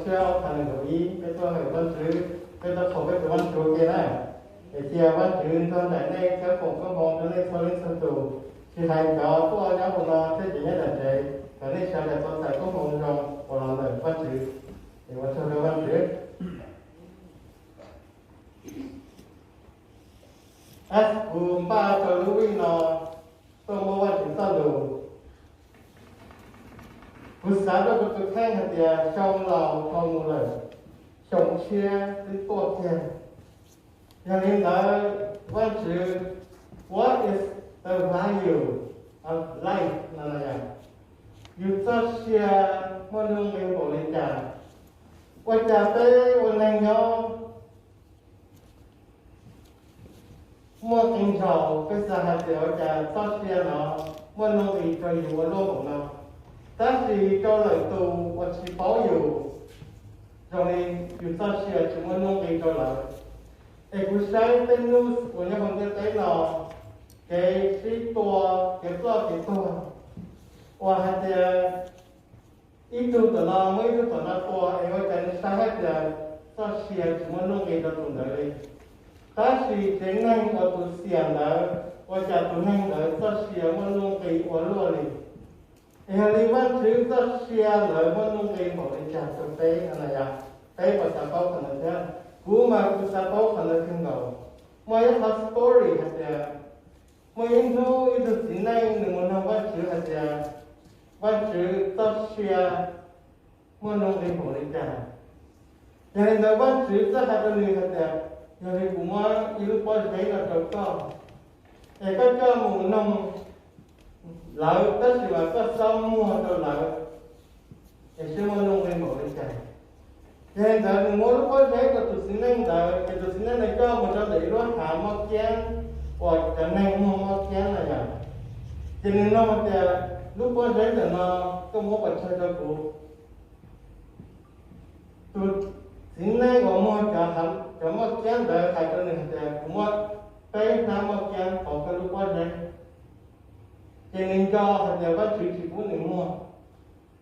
Thiab ob Phas nees nkaum ib, peb tuaj hawm Vajtswv, peb tuaj qhuas peb tus Vajtswv ua ke na. Es cia Vajtswv nrog nraim nej thiab foom koob hmoov rau nej txhua leej txhua tus, tsis hais cov tuaj nyob hauv no thiab cov nyob tom tsev, kom nej sawv daws tau txais koob hmoov zoo uas los ntawm Vajtswv. Es ua tsaug rau Vajtswv. As kuv npaj rau lub vij no tuaj muab Vajtswv txoj lus, kuv xav rau kuv tus kheej hais tias xyoo laus dhau mus lawm, xyoo tshiab twb tuaj kiag. Yog li ntawd, Vajtswv, what is the value of life no na yom? Yus txoj sia muaj nuj nqi npaum li cas? Ua cas peb ua neeg nyob muaj qee zaus peb xav hais tias ua cas txoj sia no muaj nuj nqis rau yus ua luaj npaum no, tab sis rau lwm tus uas tsis paub yus, zoo li yus txoj sia tsis muaj nuj nqis rau lawv. Es kuv saib tej news uas nyob hauv ntiaj teb no, kev sib tua, kev ploj kev tuag, uas hais tias ib tug tom no muab ib tug tom no tua, es ua cas nws saib hais tias txoj sia tsis muaj nuj nqis rau tus ntawd li. Tab sis tsev neeg uas tus xiam ntawd, ua cas tus neeg ntawd txoj sia muaj nuj nqis ua luaj li. Es yog li Vajtswv txoj sia ntawd muaj nuj nqis npaum li cas rau peb no na yom? Peb puas xav paub qhov ntawd thiab? Kuv mas kuv xav paub qhov ntawd kawg nkaus. Muaj ib qhov story hais tias muaj ib hnub ib tug txiv neej nws mus nug Vajtswv hais tias, Vajtswv, txoj sia muaj nuj nqis npaum li cas? Yog li ntawd Vajtswv txawm hais rau nws hais tias, yog li kuv muab ib lub pob zeb no rau koj, es koj coj mus noog lawv, tab sis mas koj txhob muag rau lawv, es seb muaj nuj nqis npaum li cas. Yog li ntawd nws muab lub pob zeb rau tus txiv neej ntawd, ces tus txiv neej ntawd coj mus rau ntawm ib lub hav mob kiab uas cov neeg muag mob kiab na yom. Ces nws noog tias, lub pob zeb ntawm no koj muab pes tsawg rau kuv? Tus txiv neej uas muag cov mob kiab ntawd hais rau nws hais tias, kuv muab peb hnab mob kiab pauv koj lub pob zeb. Ces nws nco hais tias Vajtswv tsis pub nws muag,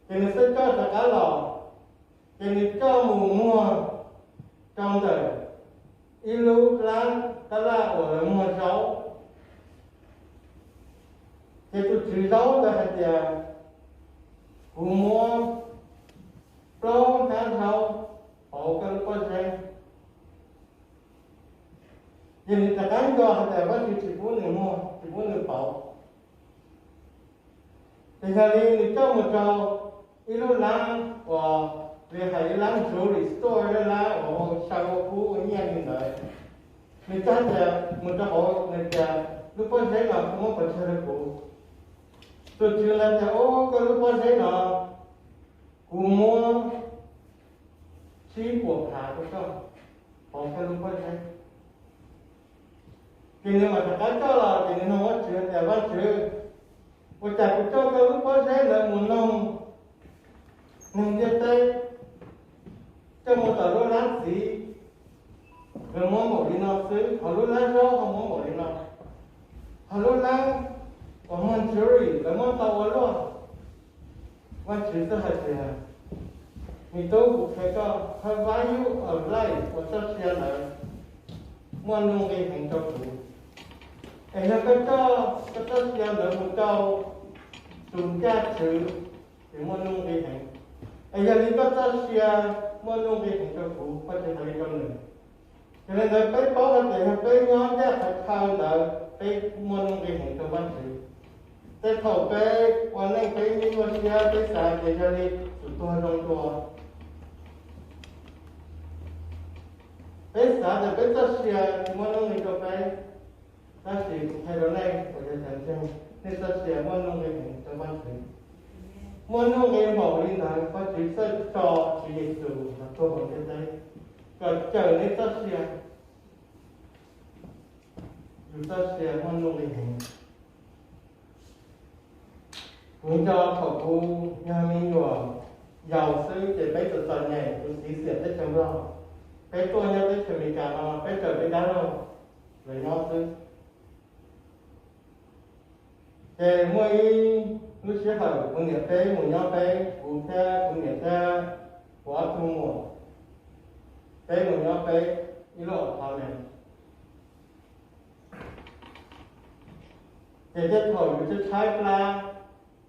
ces nws txawj coj rov qab los, ces nws coj mus muag rau ntawm ib lub lab tab laj uas lawv muag zaub. Ces tus tswv zaub ntawd hais tias, kuv muab plaub hnab zaub pauv koj lub pob zeb. Ces nws rov qab nco hais tias Vajtswv tsis pub nws muag, tsis pub nws pauv. Ces yog li nws coj mus rau ib lub lab uas, li hais ib lab jewelry store, ib lab uas ua xyaw ua kub ua nyiaj li ntawd. Nws coj tias mus rau hauv nws tias, lub pob zeb no koj muab pes tsawg rau kuv? Tus tswv ntawd tias, o, koj lub pob zeb no kuv muab tsib puas phav rau koj pauv koj lub pob zeb. Ces nws mam rov qab coj los ces nws noog Vajtswv tias, Vajtswv, ua cas kuv coj koj lub pob zeb ntawd mus noog neeg ntiaj teb, coj mus tom lub lab txiv, lawv muab npaum li no xwb, ho lub lab zaub ho muab npaum li no, ho lub lab uas muag jewelry lawv muab tau ua luaj. Vajtswv txawm hais tias, me tub, kuv qhia koj, the value of life uas txoj sia ntawd muaj nuj nqis heev rau kuv. Es yog koj coj koj txoj sia ntawd mus rau tus ncaj tswv, ces muaj nuj nqis heev. Es yog li koj txoj sia muaj nuj nqis heev rau kuv, Vajtswv hais li rau nws. Yog li ntawd peb paub hais tias yog peb nyob ncaj qhov chaw ntawd peb muaj nuj nqis heev rau Vajtswv. Tej thaum peb ua neej peb nyuaj siab, peb xav tias yog li tus tuag zoo dua, peb xav tias peb txoj sia tsis muaj nuj nqis rau peb. Tab sis kuv qhia rau nej uas yog cov ntseeg, nej txoj sia muaj nuj nqis heev rau Vajtswv. Muaj nuj nqis npaum li ntawd, Vajtswv txawj tso Tswv Yexus los tuag hauv ntiaj teb kom cawm nej txoj sia. Yus txoj sia muaj nuj nqis heev. Kuv nco thaum kuv yog me nyuam yaus xwb ces peb txom txom nyem, kuv txiv xiam teb chaws Nplog, peb tuaj nyob teb chaws Amelikas no peb raws peb dab laug lawv nyob xwb. Ces muaj ib lub sij hawm kuv niam peb mus nyob peb, kuv thiab kuv niam thiab Kuv ob tug muam, peb mus nyob peb ib lub apartment. Ces tej thaum yus tshaib tshaib plab,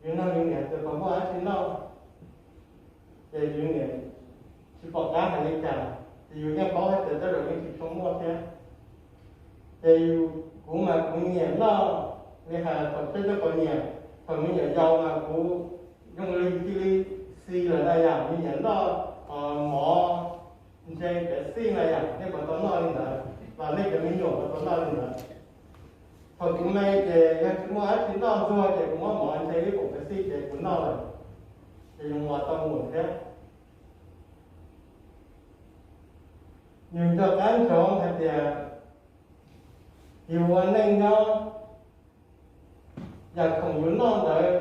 yus nug yus niam tias puas muaj dab tsi noj, ces yus niam tsis pom qab hais li cas, ces yus yeej paub hais tias tej zaum yeej tsis tshua muaj thiab. Ces yus, kuv mas kuv nyiam noj, li hais thaum tseem coj poj niam, thaum me nyuam yaus mas kuv zoo li cia li xis lawm na yom, me nyuam noj mov ntse pem xij na yom, nej puas tau noj li ntawd los nej cov me nyuam puas tau noj li ntawd? Thaum kuv me ces yog tsis muaj dab tsi noj ntxuag ces kuv muab mov ntse ib puas pem xij ces kuv noj lawm, ces yus mus tau mus thiab. Yus nco qab ntsoov hais tias yus ua neej nyob, yam khoom yus noj ntawd,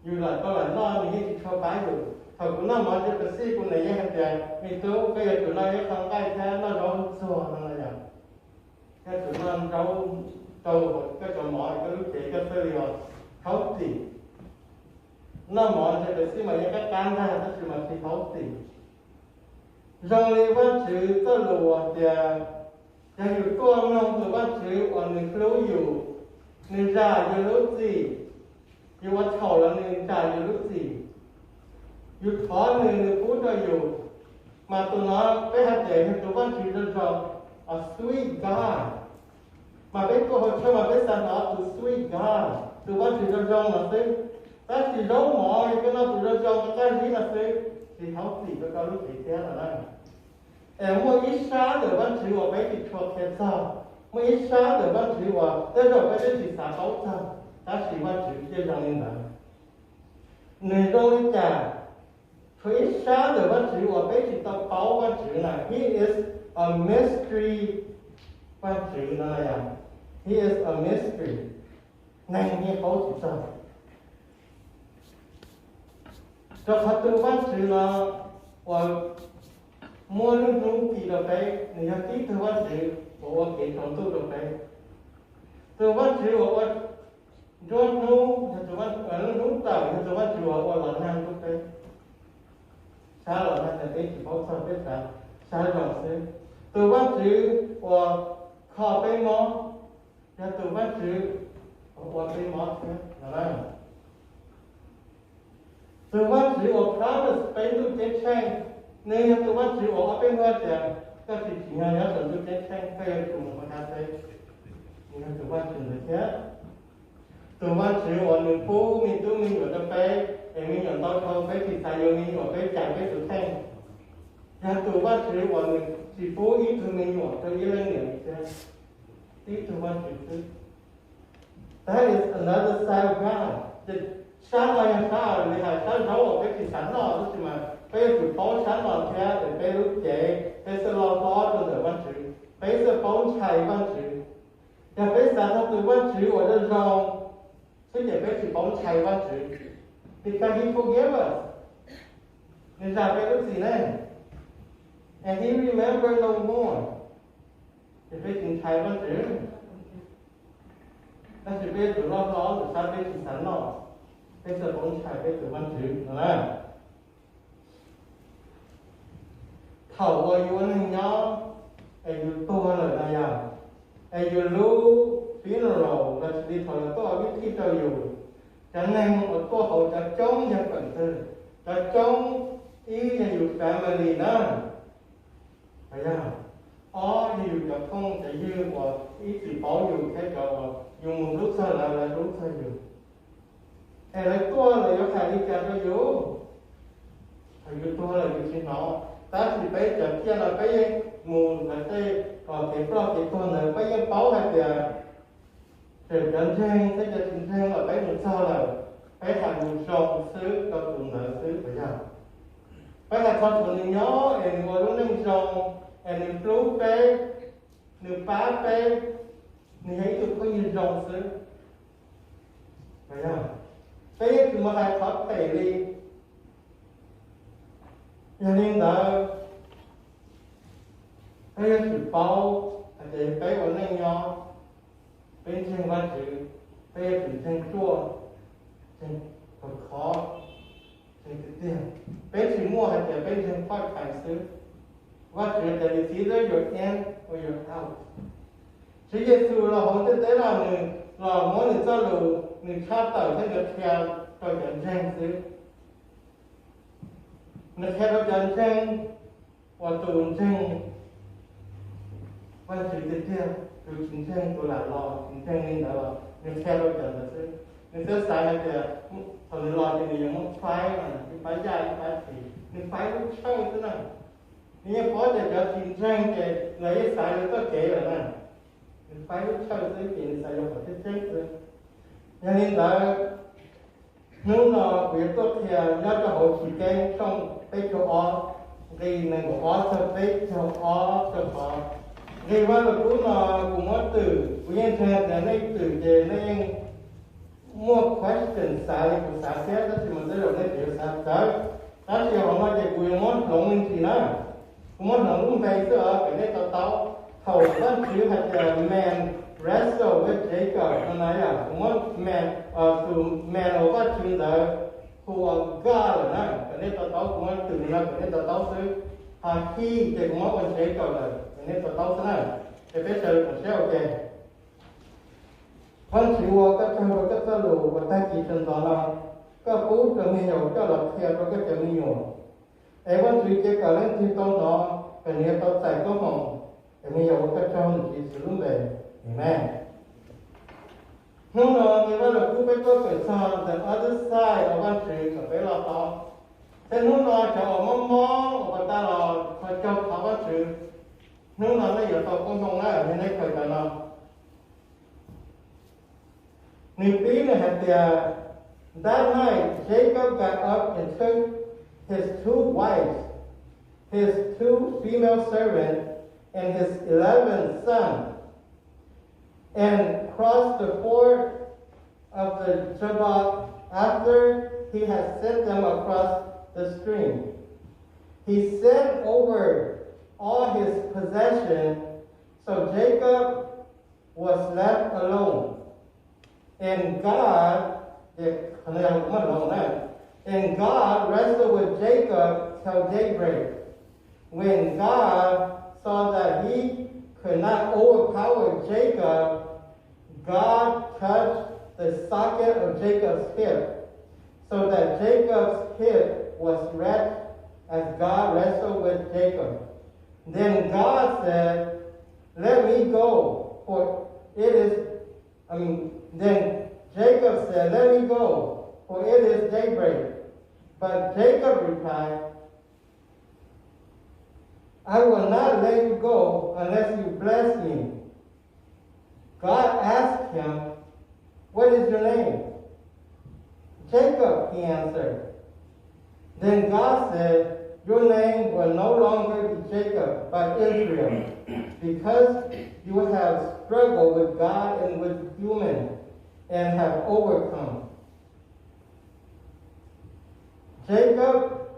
yus lam tau lam noj nws yeej tsis tshua pab yus. Thaum kuv noj mov ntse pem xij kuv niam yeej hais tias me tub, koj yuav tsum noj ib qho nqaij thiab noj zaub ntxuag no na yom. Koj tsum noj zaub rau koj cov mov, koj lub cev koj thiaj li healthy. Noj mov ntse pem xij mas yeej qab qab ntag tab sis mas tsis healthy. Zoo li Vajtswv txoj lus hais tias, yog yus tuaj mloog tus Vajtswv uas nws hlub yus, nws zam yus lub txim, yus ua txhaum los nws zam yus lub txim, yus thov nws, nws pub rau yus, mas tus no peb hais tias yog tus Vajtswv zoo zoo, a sweet God. Mas peb tuaj hauv tsheb mas peb xav hnov tus sweet God, tus Vajtswv zoo zoo no xwb. Tab sis zaub mov yog koj noj tus zoo zoo koj qab zib no xwb, tsis healthy rau koj lub cev thiab no na. Es muaj ib sab ntawm Vajtswv uas peb tsis tshua qhia txog, muaj ib sab ntawm Vajtswv uas tej zaum peb twb tsis xav paub txog, tab sis Vajtswv yeej zoo li ntawd. Nws zoo li cas? Tshuav ib sab ntawm Vajtswv uas peb tsis tau paub Vajtswv na, He is a mystery. Vajtswv no, He is a mystery. Neeg yeej paub tsis txog. Rau qhov tus Vajtswv no uas muab lub hnub tis rau peb, nws yog tib tug Vajtswv uas ua kev tsaus ntuj rau peb. Tus Vajtswv uas ua nruab hnub, lub hnub tawm yog tus Vajtswv uas ua los nag rau peb. Sab los nag ntawd peb tsis paub txog, peb xav sab zoo xwb. Tus Vajtswv uas kho peb mob yog tus Vajtswv uas ua peb mob thiab no na. Tus Vajtswv uas promise peb ntuj ceeb tsheej, nws yog tus Vajtswv uas ua peb hnub tias koj tsis tsim nyog nyob saum ntuj ceeb tsheej, koj yuav tsum mus hauv dab teb. Nws yog tus Vajtswv ntawd thiab. Tus Vajtswv uas nws pub me tub me nyuam rau peb, es me nyuam ntau dhau peb tsis xav yuav me nyuam, peb cais peb tus kheej. Yog tus Vajtswv uas nws tsis pub ib tug me nyuam rau ib leej niam li thiab, tib tug Vajtswv xwb. That is another side of God. Sab no yog sab li hais sab zaub uas peb tsis xav noj, tab sis mas peb yuav tsum paub sab no thiab, es peb lub cev peb thiaj loj hlob rau ntawm Vajtswv, peb thiaj paub ntshai Vajtswv. Yog peb xav txog tus Vajtswv uas zoo zoo xwb ces peb tsis paub ntshai Vajtswv, because he forgive us, nws zam peb lub txim ne, and he remember no more. Ces peb tsis ntshai Vajtswv, tab sis peb yuav tsum loj hlob ntawm sab peb tsis xav noj, peb thiaj paub ntshai peb tus Vajtswv no na. Thaum uas yus ua neeg nyob es yus tuag lawm no yog, es yus lub funeral los sis li thaum lawv tuaj ua vib thij rau yus, cov neeg uas tuaj hauv cov coob yog feem twg? Cov coob ib yog yus family na, yog ob yog yus cov phooj cov ywg uas ib txwm paub yus thiab cov uas yus mus hlub txog lawv, lawv hlub txog yus. Es lawv tuaj lawv yuav hais li cas rau yus? Thaum yus tuag lawm yus tsis hnov, tab sis peb cov ciaj no peb yeej mus lawv tej kev ploj kev tuag ntawd peb yeej paub hais tias txawm cov ntseeg thiab cov tsis ntseeg los peb mus txog lawm, peb hais lus zoo xwb rau tus ntawd xwb puas yog? Peb hais txog thaum nws nyob es nws ua lub neej zoo, es nws hlub peb, nws pab peb, nws yog ib tug phooj ywg zoo xwb. Peb yeej tsis mus hais qhov phem li. Yog li ntawd, peb yuav tsum paub hais tias peb ua neej nyob, peb ntseeg Vajtswv, peb yuav tsum ntseeg ruaj, ntseeg khov khov, tiag tiag. Peb tsis muaj hais tias peb ntseeg part time xwb. Vajtswv tias it's either you're in or you're out. Tswv Yexus los hauv ntiaj teb no nws los muab nws txoj lus nws tshaj tawm thiab nws qhia rau cov ntseeg xwb. Nws qhia rau cov ntseeg uas tus ntseeg Vajtswv tiag tiag, tus tsis ntseeg, tus lam los tsis ntseeg li ntawd los nws qhia rau cov ntawd xwb. Nws twb xav hais tias thaum nws los ces nws yuav muab faib, ib pab yaj ib pab txiv, nws faib lub tshawj xwb na. Nws yeej paub tias cov tsis ntseeg ces lawv yeej xaiv lawv txoj kev lawm na. Nws faib lub tshawj xwb ces nws xav yuav qhov tseeb tseeb xwb. Yog li ntawd, hnub no kuv yuav tuaj qhia nyob rau hauv Chiv Keeb tshooj peb caug ob, nqe nees nkaum ob txog peb caug ob rau qhov nqe Vaj Lug Kub no kuv muab twm, kuv yeej ntseeg tias nej twm ces nej yeej muaj question xav li kuv xav thiab, tab sis mas tej zaum nej tseem yuav xav txawv. Tab sis hauv no ces kuv yuav muab hloov me ntsis na, kuv muab hloov lub npe xwb os kom nej to taub. Thaum Vajtswv hais tias man wrestled with Jacob no na yom, kuv muab man, tus man uas Vajtswv ntawd hu ua God lawm na, kom nej to taub, kuv muab twm no kom nej to taub xwb. Ho he ces kuv muab ua Jacob lawm kom nej to taub xwb na. Ces peb sawv daws koom siab ua ke. Vajtswv ua, koj tsaug rau koj txoj lus uas tag kis sawv ntxov no koj pub rau me nyuam coj los qhia rau koj cov me nyuam. Es Vajtswv cia kom leej twg tau hnov, kom nws yuav tau txais koob hmoov. Es me nyuam ua koj tsaug, nws Tswv Yexus lub npe, amees. Hnub no nqe Vaj Lug Kub peb tuaj kawm txog the other side of Vajtswv kom peb los tau. Thiab hnub no cov uas mob mob uas pas tas los ho caug thov Vajtswv, hnub no nej yuav tau koob hmoov na, yog nej khaws cov no. Nws pib nws hais tias, That night Jacob got up and took his two wives, his two female servants, and his eleven sons, and crossed the ford of the Jabbok after he had sent them across the stream. He sent over all his possessions, so Jacob was left alone. And God, and God wrestled with Jacob till daybreak. When God saw that he could not overpower Jacob, God touched the socket of Jacob's hip, so that Jacob's hip was wrenched as God wrestled with Jacob. Then God said, Let me go, for it is, I mean, then Jacob said, Let me go, for it is daybreak. But Jacob replied, I will not let you go unless you bless me. God asked him, What is your name? Jacob, he answered. Then God said, Your name will no longer be Jacob, but Israel, because you have struggled with God and with human, and have overcome. Jacob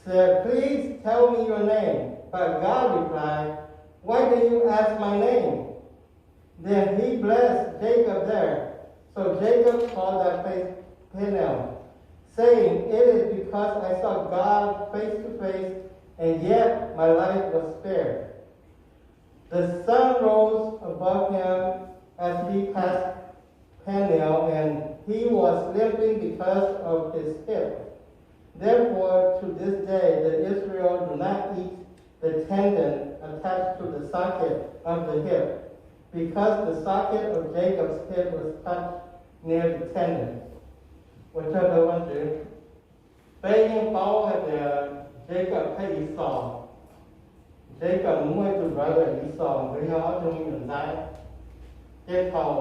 said, Please tell me your name. But God replied, Why do you ask my name? Then he blessed Jacob there. So Jacob called that place Peniel, saying, It is because I saw God face to face, and yet my life was spared. The sun rose above him as he passed Peniel, and he was limping because of his hip. Therefore, to this day, the Israel do not eat the tendon attached to the socket of the hip, because the socket of Jacob's hip was touched near the tendon. Ua tsaug rau Vajtswv. Peb yeej paub hais tias Jacob thiab Esau, Jacob nws muaj ib tug brother Esau, nkawd yog ob tug me nyuam ntxhais. Ces thaum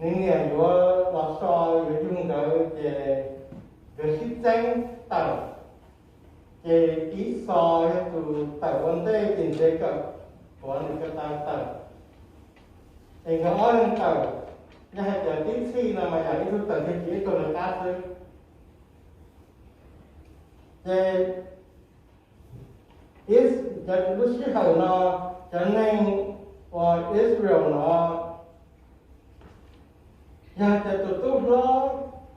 nws niam yuav los so yuav yug nkawd ces nkawd sib txeeb tawm. Ces Esau yog tus tawm ua ntej ces Jacob tuav nws ko taw tawm. Ces nkawd ob leeg tawm, yog hais tias tib txhij no mas yog ib tug tawm kiag ib tug lawv qab xwb. Ces lub sij hawm no cov neeg uas Israel no yog tias tus tub hlob,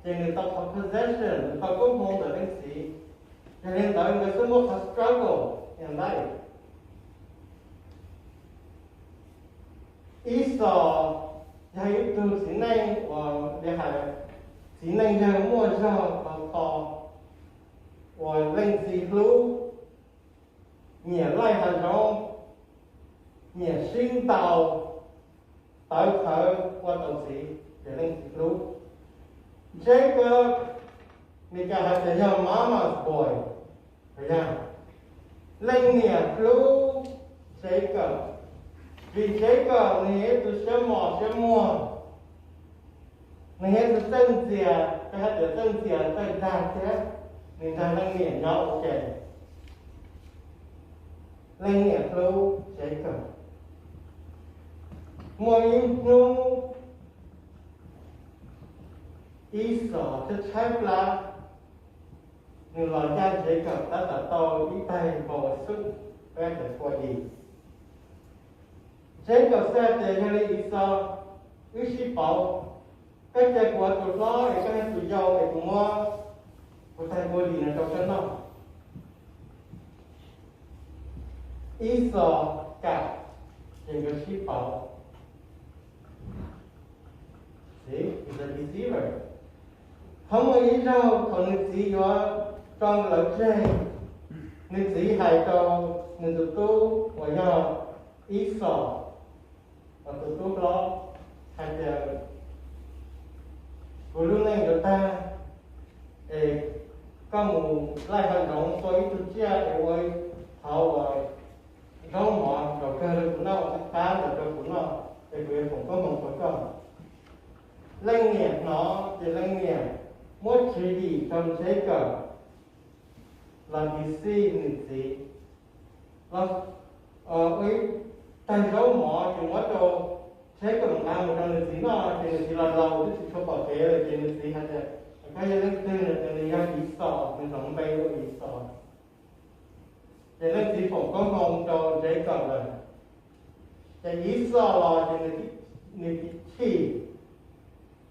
ces nws tau qhov possession, nws tau koob hmoov ntawm leej txiv. Yog li ntawd nkawd xub muab qhov struggle in life. Esau yog ib tug txiv neej uas li hais, txiv neej yawg muaj zog tau kho, uas leej txiv hlub, nyiam laij hav zoov, nyiam sib ntaus, tawv qhawv ua tau txiv ces leej txiv hlub. Jacob, Meskas hais tias yog mama's boy, yog leej niam hlub Jacob, vim Jacob nws yog ib tug siab mos siab muag, nws yog ib tug txawj ntxias, koj hais tias txawj ntxias txawj dag thiab, nws nrog leej niam nyob ua ke. Leej niam hlub Jacob. Muaj ib hnub Esau tshaib tshaib plab, nws los ncaj Jacob tab tom tau ib daig npau xwb, peb tawm kua dis. Jacob xav tias yog li Esau, wb sib pauv, koj cia kuv ua tus hlob es koj yog tus yau es kuv muab kuv daig npau dis no rau koj noj. Esau kam, ces nkawd sib pauv. See, he's a deceiver. Ho muaj ib zaug thaum nws txiv yuav tso lawv tseg, nws txiv hais rau nws tus tub uas yog Esau, uas tus tub hlob, hais tias, kuv lub neej yuav tag, es koj mus laij hav zoov tua ib tug tsiaj es ua qhov uas zaub mov nkaus kawg rau kuv noj, ua qab ntawd rau kuv noj, es kuv yuav foom koob hmoov rau koj. Leej niam hnov ces leej niam muab tswv yim rau Jacob los deceive nws txiv, los ua ib taig zaub mov ces muab rau Jacob nqa mus rau nws txiv noj, ces nws txiv los laus twb tsis tshua pom kev lawm, ces nws txiv hais tias, koj yog leej twg no? Ces nws yog Esau, nws hloov npe ua Esau. Ces leej txiv foom koob hmoov rau Jacob lawm. Ces Esau los ces nws chim,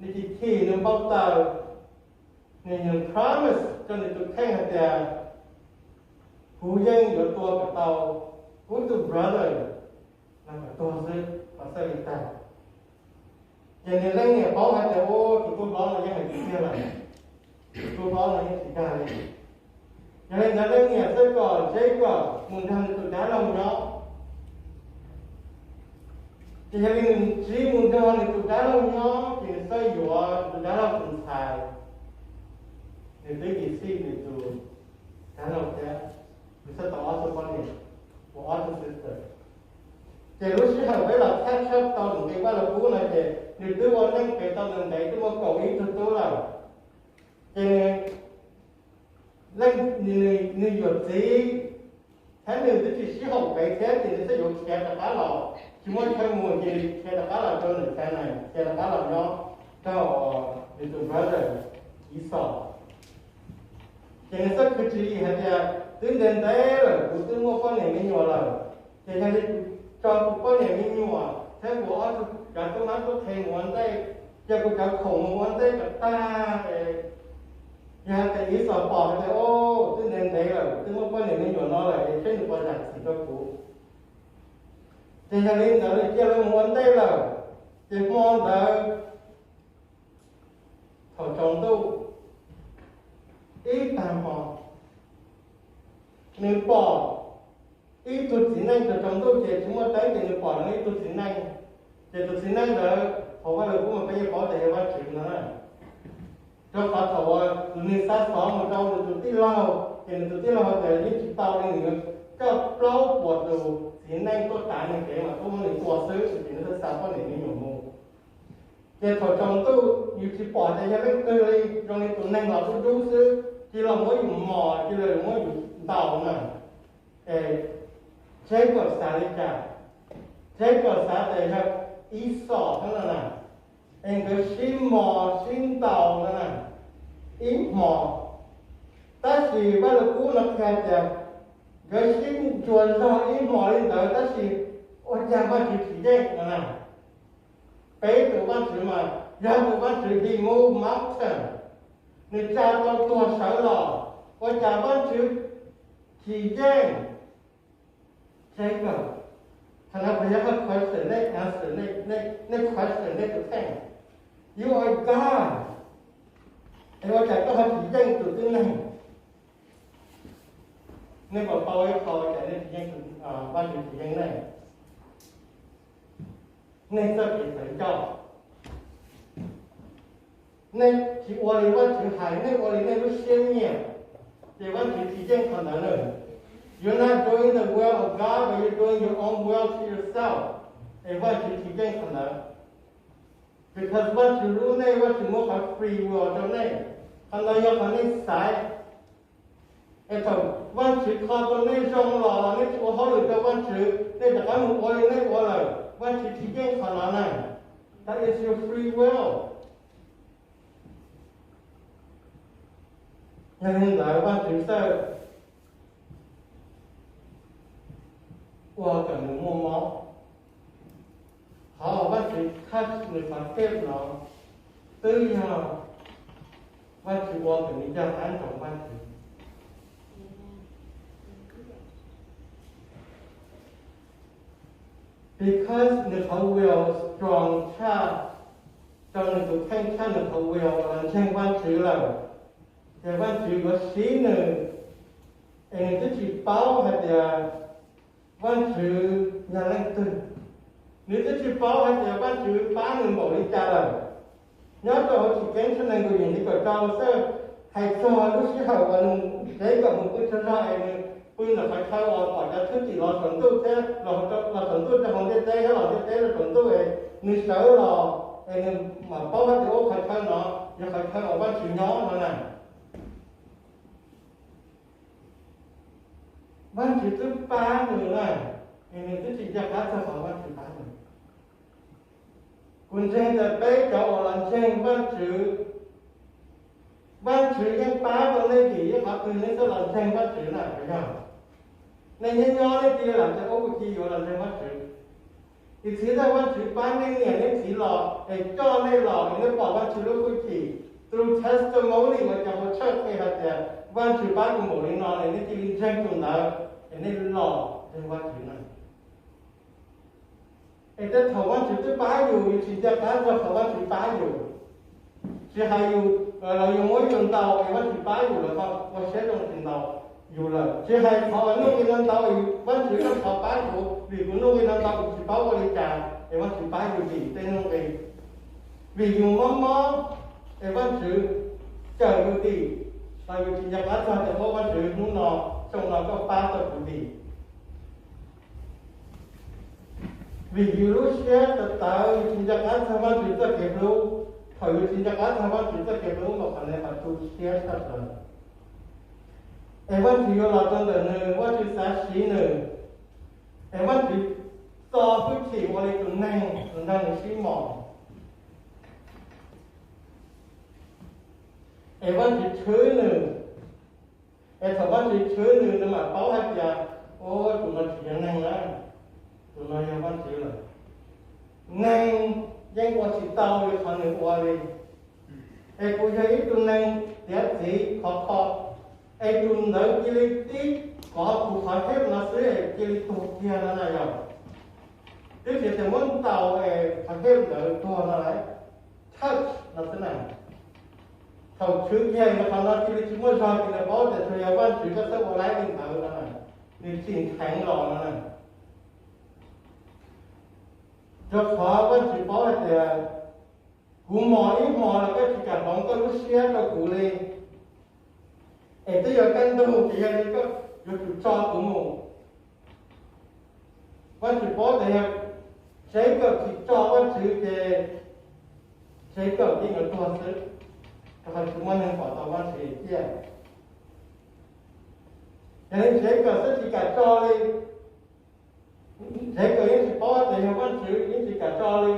nws chim, nws npau taws, nws promise rau nws tus kheej hais tias, kuv yeej yuav tua kom tau kuv tus brother no kom tuag xwb, kom txawj li tag. Ces nws leej niam paub hais tias, ua tus tub hlob no yeej hais tiag lawm, tus tub hlob no yeej tsis dag li. Yog li ntawd leej niam txawj kom Jacob mus nrog nws tus dab laug nyob. Ces yog li nws tsiv mus nrog nws tus dab laug nyob ces nws txawj yuav nws tus dab laug tus ntxhais, nws twb deceive nws tus dab laug thiab, nws txawj tau ob tug poj niam, ua ob tug sister. Ces lub sij hawm peb los thaj tshab tau tus nqi Vaj Lug Kub no ces nws twb ua neej pem tau ntev ntev twb muaj kaum ib tug tub lawm. Ces nws, nws yuam txiv thiab nws twb tsis sib haum kev thiab ces nws txawj yuav khiav rov qab los, tsis muaj chaw mus ces nws khiav rov qab los rau nws tsev neeg, khiav rov qab los nyob rau nws tus brother Esau. Ces nws txawj khwv tswv yim hais tias, twb ntev ntev lawm kuv twb muaj poj niam me nyuam lawm, ces yog li kuv tso kuv poj niam me nyuam thiab kuv ob tug cov tub mab tub qhe mus ua ntej, cia kuv cov khoom mus ua ntej kom tag es, yog hais tias Esau pom hais tias, o, twb ntev ntev lawm twb muaj poj niam me nyuam no lawm es seb nws puas zam txim rau kuv. Ces yog li ntawd nws cia lawv mus ua ntej lawm. Ces hmo ntawd thaum tsaus ntuj ib tag hmo, nws pom ib tug txiv neej, tsaus ntuj ces tsis muaj teeb ces nws pom ib tug txiv neej. Ces tus txiv neej ntawd, thaum Vaj Lug Kub mas peb yeej paub tias yog Vajtswv no na. Rau qhov thaum uas tus neeg xa xov mus rau nws tus tij laug, ces nws tus tij laug tias yeej tsis tau li, nws yuav coj plaub puas tus txiv neej tuaj tav nws kev mas tuaj muab nws tua xwb, ces nws thiaj xa poj niam me nyuam mus. Ces thaum tsaus ntuj yus tsis pom tias yog leej twg li, zoo li tus neeg los dub dub xwb, cia los muab yus mos, cia los muab yus ntaus na. Es Jacob xav li cas? Jacob xav tias yog Esau no na, es nkawd sib mos sib ntaus no na ib hmos. Tab sis Vaj Lug Kub no qhia tias nkawd sib ntsuas zog ib hmos li ntawd tab sis ua cas Vajtswv tsis yeej no na. Peb tus Vajtswv mas yog tus Vajtswv he move mountain, nws tsa tau tuag sawv los, ua cas Vajtswv tsis yeej Jacob? Qhov no puas yog qhov question nej answer, nej, nej question nej tus kheej. You are God, es ua cas koj ho tsis yeej tus tib neeg? Nej puas paub ib qho cas nej tsis yeej, Vajtswv tsis yeej nej? Nej txoj kev tawv ncauj. Nej tsis ua li Vajtswv hais, nej ua li nej lub siab nyiam, ces Vajtswv tsis yeej qhov ntawd na. You're not doing the will of God, but you're doing your own will to yourself. Es Vajtswv tsis yeej qhov ntawd, because Vajtswv hlub nej, Vajtswv muab qhov free will rau nej. Qhov ntawd yog qhov nej xaiv. Es thaum Vajtswv kho tau nej zoo los nej tsis ua hauj lwm rau Vajtswv, nej rov qab mus ua li nej ua lawm, Vajtswv tsis yeej qhov no na. That is your free will. Yog li ntawd Vajtswv txawj ua kom nws muaj mob. Qhov uas Vajtswv touch nws qhov hip no twb yog Vajtswv ua kom nws ncaj qab ntsoov Vajtswv. Because nws qhov will strong tshaj, rau nws tus kheej tshaj nws qhov will uas los ntseeg Vajtswv lawm, ces Vajtswv yuav siv nws, es nws twb tsis paub hais tias Vajtswv yog leej twg. Nws twb tsis paub hais tias Vajtswv pab nws npaum li cas lawm. Nyob rau hauv Tshwm Ceeb tshooj nees nkaum yim nqe kaum rau xwb, hais txog lub sij hawm uas nws, Jacob mus pw tsaug zog es nws pw ntawm qhov chaw uas pom cov thwj tim los saum ntuj thiab los, los saum ntuj rau hauv ntiaj teb thiab los ntiaj teb rau saum ntuj es nws sawv los, es nws mam paub hais tias ua qhov chaw no yog qhov chaw uas Vajtswv nyob no na. Vajtswv twb pab nws na, es nws twb tsis nco qab txog qhov Vajtswv pab nws. Kuv ntseeg tias peb cov uas los ntseeg Vajtswv, Vajtswv yeej pab tau nej vim ib qhov twg nej thiaj los ntseeg Vajtswv na, puas yog? Nej nyob nyob nej cia li lam tias ua kuv cia yuav los ntseeg Vajtswv. Ib txhia tag Vajtswv pab nej niam nej txiv los es coj nej los es nej pom Vajtswv lub hwj chim through testimony uas cov hauv church qhia hais tias Vajtswv pab kuv npaum li no es nej cia li ntseeg tus ntawd es nej los ntseeg Vajtswv na. Es tej thaum Vajtswv twb pab yus, yus tsis nco qab txog qhov Vajtswv pab yus. Tsis hais yus, los yus muab yus ntaus es Vajtswv pab yus lawm, ua siab zoo tsis ntaus yus lawm. Tsis hais qhov uas nuj nqi no ntau, Vajtswv koj thov pab kuv vim kuv nuj nqi no ntau kuv tsis paub ua li cas, es Vajtswv pab yus vim tej nuj nqi. Vim yus mob mob es Vajtswv cawm yus dim, los yus tsis nco qab txog tias ua Vajtswv hnub no, xyoo no koj pab tau kuv dim. Vim yus lub siab tawv tawv, yus tsis nco qab txog Vajtswv txoj kev hlub. Thaum yus tsis nco qab txog Vajtswv txoj kev hlub mas qhov ntawd yog tu siab tshaj plaws. Es Vajtswv yuav los rau ntawm nws, Vajtswv xav siv nws, es Vajtswv txo hwj chim ua li tus neeg tus nrog nws sib mos. Es Vajtswv tshwb nws. Es thaum Vajtswv tshwb nws, nws mam paub hais tias, o, tus no tsis yog neeg na, tus no yog Vajtswv lawm. Neeg yeej ua tsis tau li qhov nws ua li. Es kuv yog ib tug neeg tiav txiv khov kho, es tus ntawd cia li tib kov kuv qhov hip no xwb es cia li tuag kiag no na yog. Twb tsis tas muab ntaus es qhov hip ntawd tuag no lawm, touch no xwb na. Thaum tshwv kiag qhov no cia li tsis muaj zog, ces nws paub tias tsuas yog Vajtswv koj txawj ua laib li ntawd no na, nws tsim dheev los no na. Rau qhov Vajtswv paub hais tias kuv mos ib hmos los koj tsis kam hloov koj lub siab rau kuv li, es twb yuav kaj ntug ces yog li koj yuav tsum tso kuv mus. Vajtswv paub tias yog Jacob tsis tso Vajtswv ces Jacob yeej yuav tuag xwb, rau qhov tsis muaj neeg pom tau Vajtswv ciaj. Yog li Jacob twb tsis kam tso li, Jacob yeej tsis paub tias yog Vajtswv, yeej tsis kam tso li.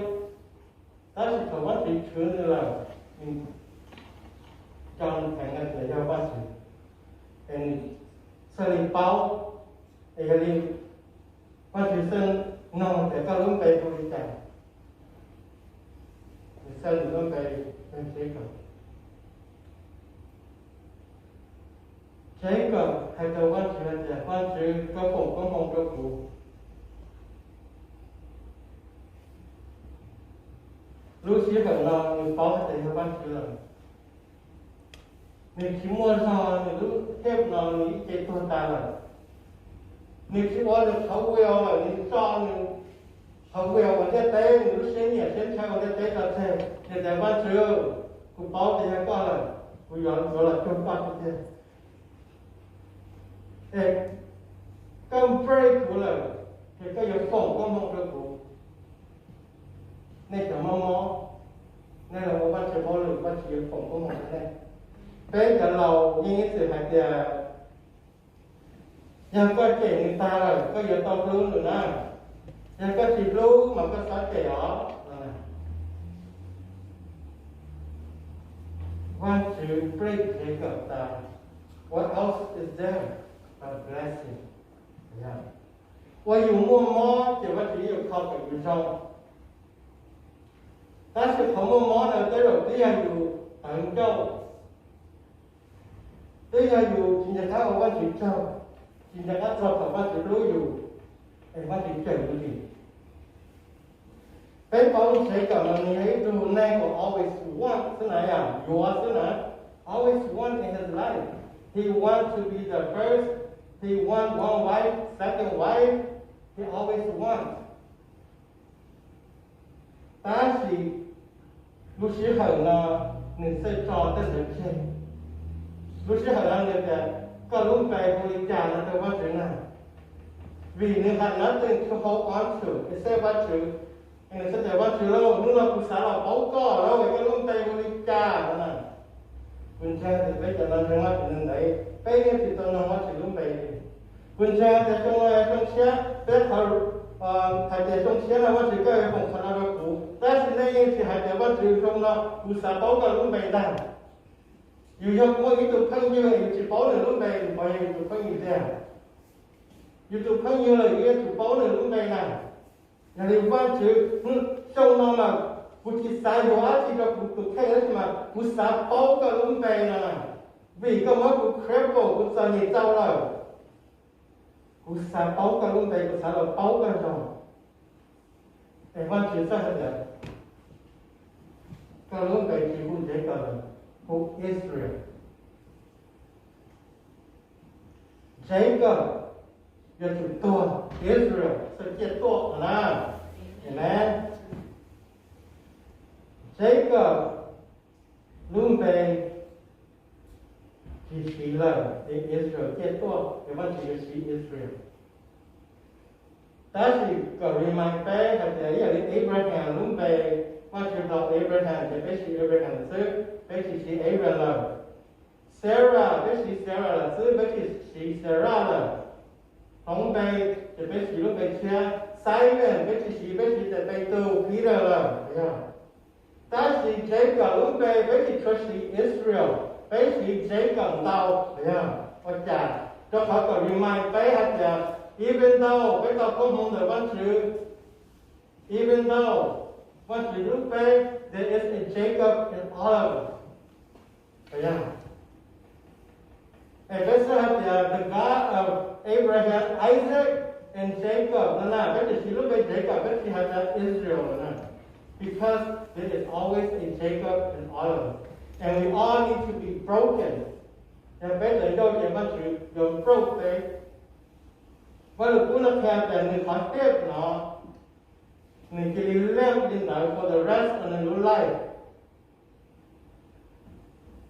Tab sis thaum Vajtswv tshwv nws lawm, nws tso nws dheev hais tias yog Vajtswv, es nws thiaj li paub. Es yog li Vajtswv thiaj nug tias koj lub npe hu li cas, nws txawj nws lub npe hu Jacob. Jacob hais rau Vajtswv hais tias, Vajtswv, koj foom koob hmoov rau kuv. Lub sij hawm no nws paub hais tias yog Vajtswv lawm. Nws tsis muaj zog, nws lub hip no nws ib ce tuag tas lawm. Nws tsis ua nws qhov will lawm, nws tso nws qhov will ua ntiaj teb, nws lub siab nyiam siab ntshaw ua ntiaj teb tso tseg. Nws tias, Vajtswv, kuv paub tias yog koj lawm, kuv yuav los cuag koj tiag tiag. Es koj break kuv lawm, ces koj yuav foom koob hmoov rau kuv. Nej cov mob mob, nej los ua Vajtswv hauj lwm, Vajtswv yuav foom koob hmoov rau nej. Peb cov laus yeej ib txwm hais tias, yog koj cem nws tag lawm, koj yuav tau hlub nws na. Yog koj tsis hlub mas koj txhob cem os. Vajtswv break Jacob tas, what else is there but blessing? Ua yus muaj mob ces Vajtswv yuav kho kom yus zoo. Tab sis qhov muaj mob no tej zaum twb yog yus tawv ncauj, twb yog yus tsis nco qab ua Vajtswv tsaug, tsis nco qab txog kom Vajtswv hlub yus, es Vajtswv cawm yus dim. Peb paub Jacob no nws yog ib tug neeg uas always want xwb na, yam yuav xwb na, always want in his life. He want to be the first, he want one wife, second wife, he always want. Tab sis lub sij hawm no nws txawj tso tej ntawd tseg. Lub sij hawm no nws tias, koj lub npe hu li cas no rau Vajtswv na? Vim nws had nothing to hold on to except Vajtswv. Nws txawj tias, Vajtswv lauj, hnub no kuv xav los paub koj lauj, koj lub npe hu li cas no na? Kuv ntseeg tias peb cov no ntseeg Vajtswv ntev ntev, peb yeej tsis tau nug Vajtswv lub npe li. Kuv ntseeg tias xyoo no xyoo tshiab, peb qhov hais tias xyoo tshiab no Vajtswv koj yuav foom qhov no rau kuv, tab sis nej yeej tsis hais tias Vajtswv xyoo no kuv xav paub koj lub npe ntag. Yus yog muaj ib tug phooj ywg yus tsis paub nws lub npe, nws puas yog yus tus phooj ywg tiag? Yus tus phooj ywg los yus yuav tsum paub nws lub npe na. Yog li Vajtswv, xyoo no mas kuv tsis xav yuav dab tsi rau kuv tus kheej dab tsi mas kuv xav paub koj lub npe no na. Vim koj muab kuv cripple, kuv txom nyem tau lawm. Kuv xav paub koj lub npe, kuv xav los paub koj zoo. Es Vajtswv txawj hais tias, koj lub npe tsis hu Jacob, hu Israel. Jacob yuav tsum tuag, Israel txawj ciaj tuaj no na. Amen. Jacob lub npe tsis siv lawm, es Israel ciaj tuaj, es Vajtswv yuav siv Israel. Tab sis kom remind peb hais tias ib yam li Abraham lub npe, Vajtswv hloov Abraham ces peb siv Abraham xwb, peb tsis siv Abram lawm. Sarah, peb siv Sarah lawm xwb, peb tsis siv Sarah lawm. Hloov npe ces peb siv lub npe tshiab. Simon peb tsis siv, peb siv tias Petus, Peter lawm, yog. Tab sis Jacob lub npe peb tsis tshua siv Israel, peb siv Jacob ntau, yog. Ua cas? Rau qhov kom remind peb hais tias, even though peb tau koob hmoov ntawm Vajtswv, even though Vajtswv hlub peb, there is a Jacob in all of us. Yog. Es peb xav hais tias the God of Abraham, Isaac, and Jacob no na, peb tsis siv lub npe Jacob, peb tsis hais tias Israel no na. Because there is always a Jacob in all of us. And we all need to be broken. Yog peb tawv ncauj ces Vajtswv yuav broke peb. Vaj Lus Kub no qhia tias nws qhov step no, nws cia li live li ntawd for the rest of nws lub life.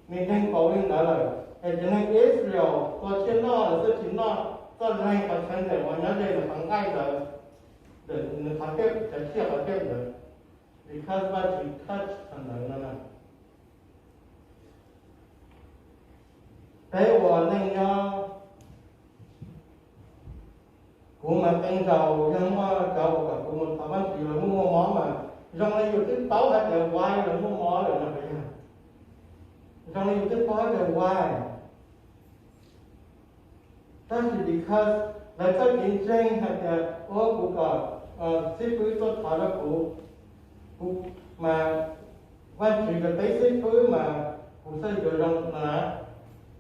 Nws neeg pauv li ntawd lawm, es cov neeg Israel tua tsiaj noj los txawj tsis noj txoj neeg qhov chaw ntawm uas nyob ze nws qhov nqaij ntawd, nws qhov step, cov tsiaj qhov step ntawd, because Vajtswv touch qhov ntawd no na. Peb ua neej nyob, kuv mas qee zaus yog muaj cov uas kom kuv mus thov Vajtswv los muaj muaj mob mas zoo li yus twb paub hais tias why los muaj mob lawm no puas yog? Zoo li yus twb paub hais tias why. Tab sis because lawv txoj kev ntseeg hais tias, o, kuv kom xib fwb tuaj thov rau kuv, kuv mas Vajtswv kom peb xib fwb mas kuv txawj yuav zoo no na.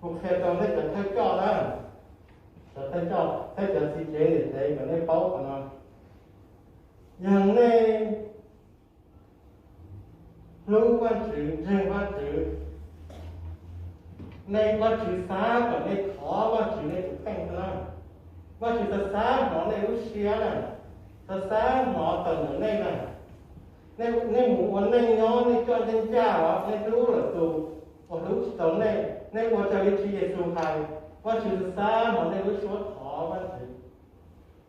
Kuv qhia rau nej cov thawj coj na, cov thawj coj thiab cov txiv tsev niam tsev kom nej paub qhov no. Yog nej hlub Vajtswv, ntseeg Vajtswv, nej, Vajtswv xav kom nej thov Vajtswv nej tus kheej xwb na. Vajtswv xav xav hnov nej lub siab na, xav xav hnov tawm ntawm nej na. Nej, nej mus ua neej nyob nej coj ncaj ncaj os, nej hlub lwm tus uas hlub tsis tau nej, nej ua raws li Tswv Yexus hais, Vajtswv xav hnov nej lub suab thov Vajtswv.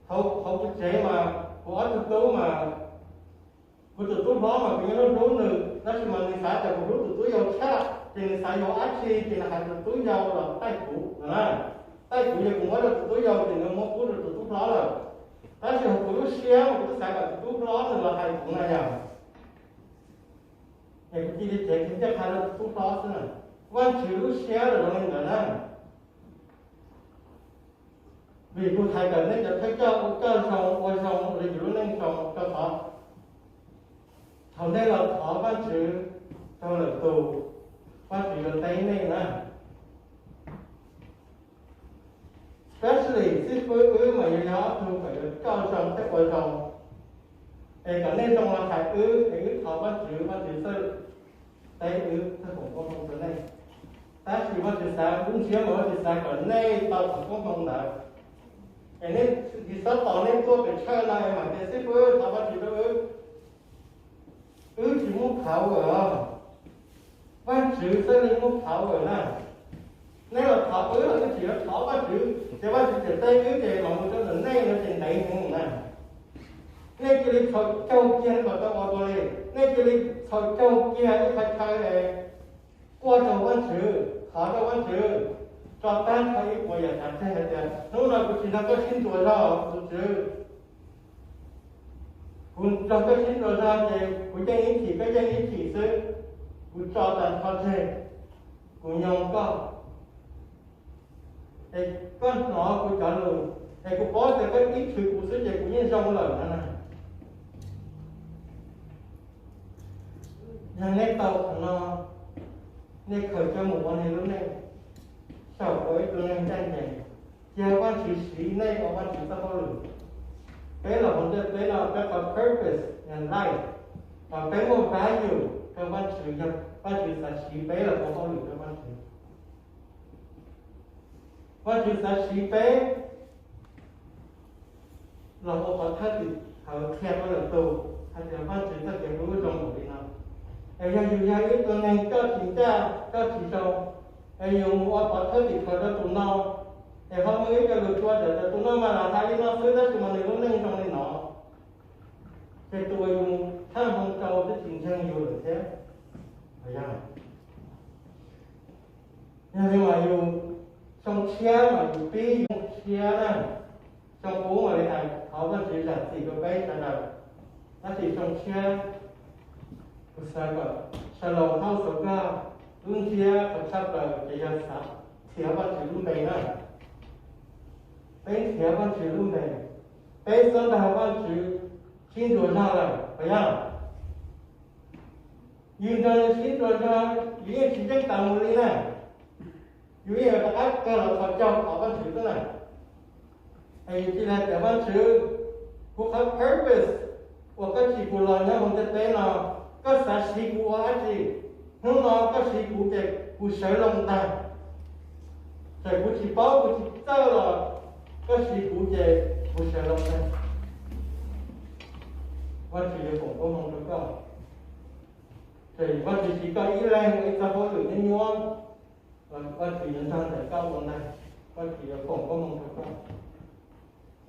Thaum, thaum kuv tsev mas kuv ob tug tub mas, kuv tus tub hlob mas kuv yeej hlub hlub nws, tab sis mas nws xav tias kuv hlub tus tub yau tshaj, ces nws xav yuav dab tsi ces nws hais tus tub yau los taij kuv no na. Taij kuv ces kuv muab rau tus tub yau ces nws muab pub rau tus tub hlob lawm. Tab sis hauv kuv lub siab mas kuv twb xav kom tus tub hlob nws los hais kuv na yom. Es kuv cia li cev kiag ncaj qha rau tus tub hlob xwb na. Vajtswv lub siab los zoo li ntawd na. Vim kuv hais kom nej cov thawj coj ua coj zoo, ua zoo li yus lub neej zoo, rau qhov thaum nej los thov Vajtswv rau lwm tus, Vajtswv yuav teb nej na. Especially xib fwb wb mas yog, yog ob tug kom yuav coj zoo thiab ua zoo, es kom nej zoo los hais wb, es wb thov Vajtswv, Vajtswv txawj teb wb, txawj foom koob hmoov rau nej. Tab sis Vajtswv xav, kuv ntsia mas Vajtswv xav kom nej tau foom koob hmoov ntawd. Es nej tsis txhob tos nej tuaj pem church no es mam tias xib fwb thov Vajtswv rau wb. Wb tsis muaj power os. Vajtswv txawj li muaj power na. Nej los thov wb los wb tsis yuav thov Vajtswv, ces Vajtswv tseem teb wb ces los mus rau ntawm nej no ces ntev heev na. Nej cia li txhaum caug kiag kom tau ua dua li. Nej cia li txhaum caug kiag ib qhov chaw es quaj rau Vajtswv, thov rau Vajtswv, tso tag nrho ib puas yam tsav tseg hais tias, hnub no kuv tsis nrog koj sib ntsug zog, tus Tswv. Kuv nrog koj sib ntsug zog ces kuv yeej ib chim koj yeej ib chim xwb. Kuv tso tag nrho tseg, kuv nyob koj, es koj hnov kuv cov lus, es kuv paub tias koj ib txhis kuv xwb ces kuv yeej zoo lawm no na. Yog nej tau qhov no, nej khaws coj mus ua nej lub neej, xyaum ua ib tug neeg ncaj ncees, cia Vajtswv siv nej ua Vajtswv txoj hauj lwm. Peb los hauv ntiaj teb no peb qhov purpose in life, peb muaj value rau Vajtswv yog Vajtswv xav siv peb los ua hauj lwm rau Vajtswv. Vajtswv xav siv peb los ua pov thawj tim khawv qhia rau lwm tus hais tias Vajtswv txoj kev hlub zoo npaum li no. Es yog yus yog ib tug neeg coj tsis ncaj, coj tsis zoo, es yus mus ua pov thawj tim khawv rau tus no, es ho muaj ib co lus tua tias tus no mas lam hais li no xwb tab sis mas nws lub neej zoo li no, ces tus uas yus tshaj hmoo rau twb tsis ntseeg yus lawm thiab. Yog li mas yus xyoo tshiab mas yus pib yus xyoo tshiab na, xyoo qub mas li hais thov Vajtswv zam txim rau peb sawv daws. Tab sis xyoo tshiab kuv xav kom sawv daws hauj xav koj, lub ntsiab qhov tshaj plaws ces yog xav nrhiav Vajtswv lub npe na. Peb nrhiav Vajtswv lub npe, peb txhob nrog Vajtswv sib ntsuas zog lawm puas yog? Yus nrog nws sib ntsuas zog yus yeej tsis yeej tas mus li na. Yus yeej yuav rov qab kawg los thov caug thov Vajtswv xwb na. Es yus cia li hais tias Vajtswv, kuv qhov purpose uas koj tsim kuv los nyob hauv ntiaj teb no, koj xav siv kuv ua dab tsi? Hnub no koj siv kuv ces kuv sawv loo ntag. Txawm kuv tsis paub kuv tsis txawj los koj siv kuv ces kuv sawv loo ntag. Vajtswv yuav foom koob hmoov rau koj. Ces Vajtswv siv koj ib leeg ua ib txoj hauj lwm nyuaj nyuaj, Vajtswv yuav nrog nraim koj ua ntag, Vajtswv yuav foom koob hmoov rau koj.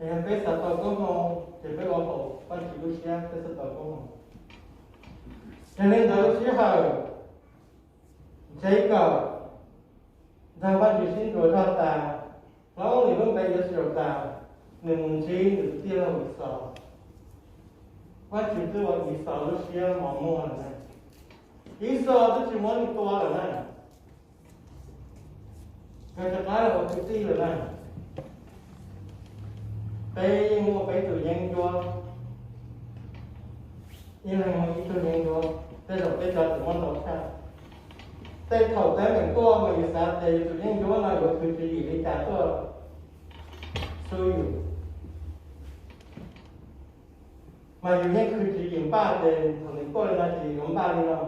Es yog peb xav tau koob hmoov ces peb ua haum Vajtswv lub siab peb thiaj tau koob hmoov. Yog li ntawd lub sij hawm Jacob nrog Vajtswv sib ntsib zog tas, hloov nws lub npe Israel tas, nws mus ntsib nws tus tij laug Esau. Vajtswv twb ua Esau lub siab mos muag lawm na. Esau twb tsis muab nws tua lawm na. Nkawd rov qab los ua kwv tij lawm na. Peb yeej muaj peb tus yeeb ncuab, ib leeg muaj ib tug yeeb ncuab, tej zaum peb cov tseem muaj ntau tshaj. Tej thaum teeb meem tuaj mas yus xav tias yus tus yeeb ncuab no yuav khwv tswv yim li cas tuaj xwb yus, mas yus yeej khwv tswv yim npaj tias thaum nws tuaj li no ces yuav npaj li no.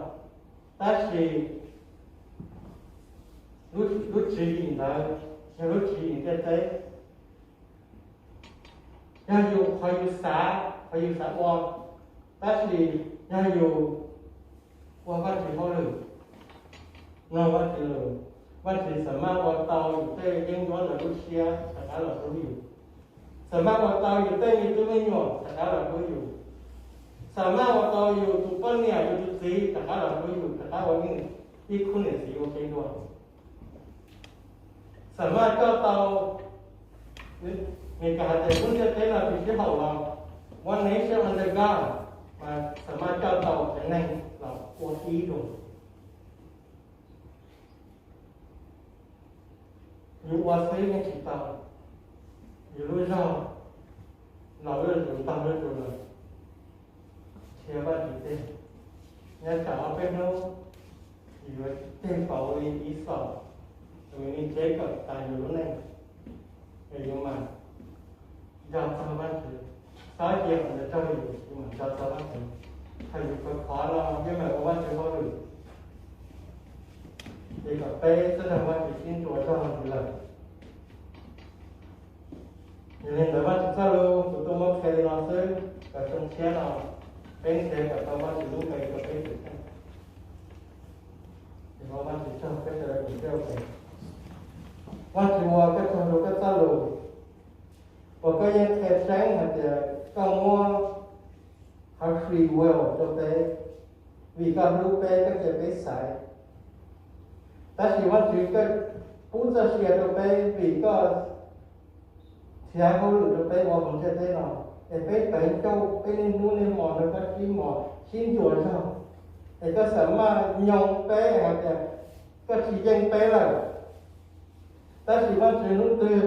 Tab sis lub tswv yim ntawd yog lub tswv yim ntiaj teb. Yog yus qhov yus xav, qhov yus xav ua, tab sis yog yus ua Vajtswv hauj lwm, mloog Vajtswv lus, Vajtswv xam maj ua tau yus tej yeeb ncuab ntawm lub siab rov qab los hlub yus, xam maj ua tau yus tej me tub me nyuam rov qab los hlub yus, xam maj ua tau yus tus poj niam yus tus txiv rov qab los hlub yus, rov qab ua ib khub niam txiv ua ke dua, xam maj coj tau, Meskas hais tias lub ntiaj teb no tsis sib haum los, one nation under God, mas xam maj coj tau cov neeg los ua ib dua. Yus ua xwb yeej tsis tau, yus lub zog los lub zuj zus ntau lub zus lawm, thiab Vajtswv tej, nyob tsam ob peb hnub yus yuav ceg pauv li Exaus, yus li Jacob tas yus lub neej, es yus mam nco txog Vajtswv, txhob cia kom ntawd raug yus, yus mam nco txog Vajtswv, thaum yus khov khov no yeej meem ua Vajtswv hauj lwm, ces kom peb sawv daws Vajtswv sib ntuas zog ntxiv lawm. Yog li ntawd Vajtswv txoj lus kuv tuaj muab qhia li no xwb, kom xyoo tshiab no peb nrhiav kom tau Vajtswv lub npe rau peb tus kheej. Ces ua Vajtswv tsaug, peb sawv daws mus thiab ua ke. Vajtswv ua koj tsaug rau koj txoj lus uas koj yeej qhia tseeb hais tias koj muab qhov free will rau peb, vim koj hlub peb koj cia peb xaiv. Tab sis Vajtswv koj pub txoj sia rau peb vim koj txhiv hauj lwm rau peb ua hauv ntiaj teb no, es peb teev ncauj peb niaj hnub niaj hmo nrog koj sib mos sib ntuas zog, es koj xam maj nyoo peb hais tias koj tsis yeej peb lawm. Tab sis Vajtswv hnub twg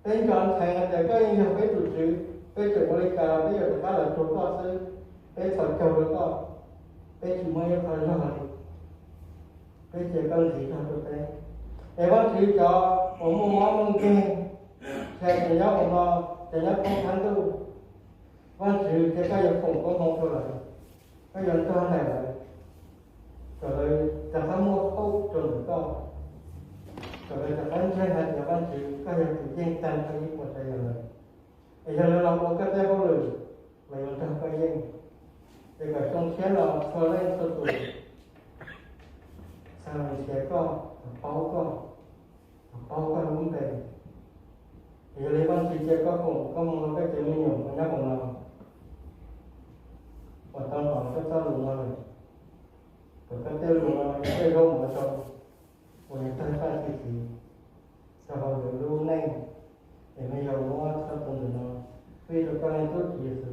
peb nco ntsoov hais tias koj yeej yog peb tus Tswv, peb tseem ua li cas los peb yuav rov qab los cuag koj xwb, peb txhos caug rau koj, peb tsis muaj ib qho zog li, peb cia koj ntxiv zog rau peb. Es Vajtswv cov uas muaj mob muaj nkeeg, tsis hais cov nyob hauv no, cov nyob thoob qab ntuj, Vajtswv cia koj yuav foom koob hmoov rau lawv, koj yuav nrog lawv, kom lawv rov qab muaj hope rau ntawm koj, kom lawv rov qab ntseeg hais tias Vajtswv koj yog tus yeej tag nrho ib puas tsav yam lawm. Es yog lawv los ua koj tej hauj lwm, lawv yuav nrog koj yeej. Es kom xyoo tshiab no txhua leej txhua tus txhaj los nrhiav koj, kom paub koj, kom paub koj lub npe. Es yog li Vajtswv cia koj foom koob hmoov rau koj cov me nyuam uas nyob hauv no, uas tau hnov koj txoj lus no lawm, kom koj tej lus no yog tej zaub mov zoo uas yog tawg paj txi txiv rau hauv lawv lub neej, es me yog muab txoj tus ntawm no fij rau koj leej tub Tswv Yexus